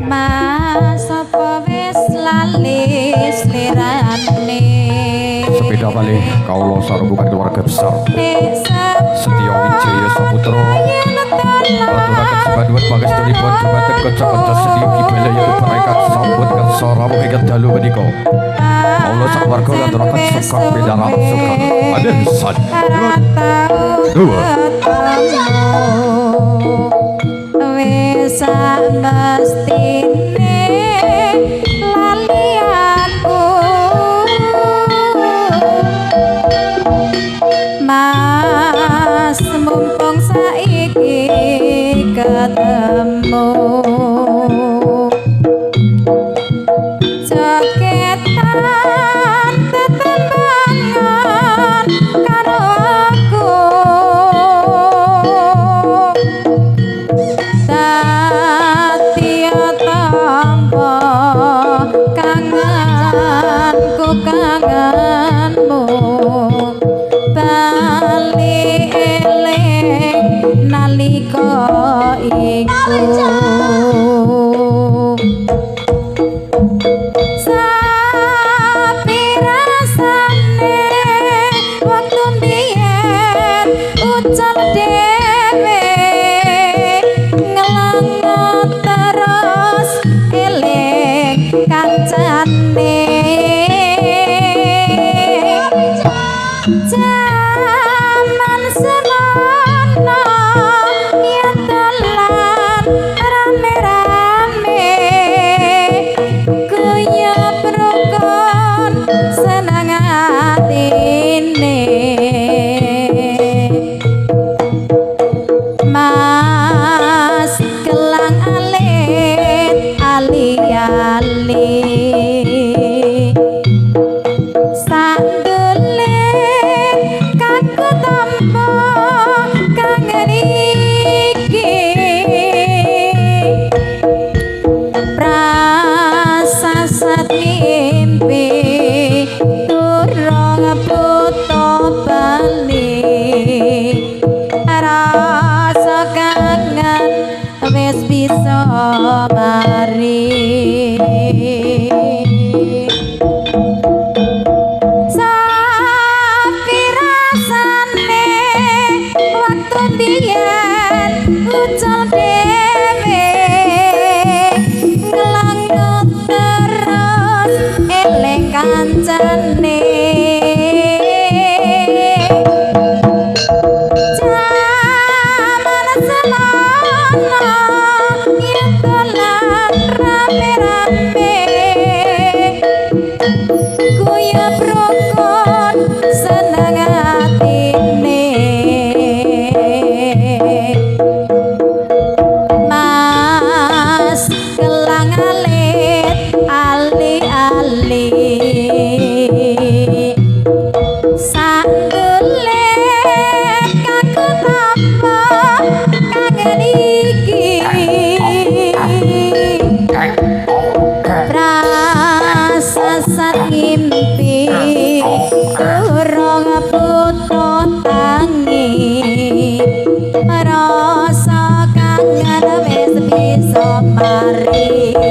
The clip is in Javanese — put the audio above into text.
Mas apa wis lali slirane? Sepeda malih kawula sarembungan keluarga besar Setio Wijaya Saputra aturaken sepaduan pangestunipun dumateng kanca-kanca seni Kibele ingkang sampun kersa rawuh ing dalu menika. Kawula sakeluarga ngaturaken sugeng pinarak sugeng aden satu dua. Wis mestine lali aku. Mas mumpung saiki ketemu, jogetan tetembangan karo aku, dadi tampa kangenku kangenmu, bali eling nalika iku. Sapi rasane wektu mbiyen ucal dhewe, nglangot terus eling kancane. Jaman semono yen dolan rame-rame, guyub rukun seneng atine. Mas gelang alit ali-ali, sandule kanggo tampa kangen iki. Prasasat mimpi durung buta bali, rasa kangen wis bisa mari. Sapi rasane wektu mbiyen ucal dhewe, nglangut terus eling kancane. Jaman semono yen dolan rame-rame, guyub rukun seneng atine. Mas gelang alit ali-ali, sandule kanggo tampa kangen iki. Prasasat mimpi durung buta tangi, rasa kangen wis bisa mari.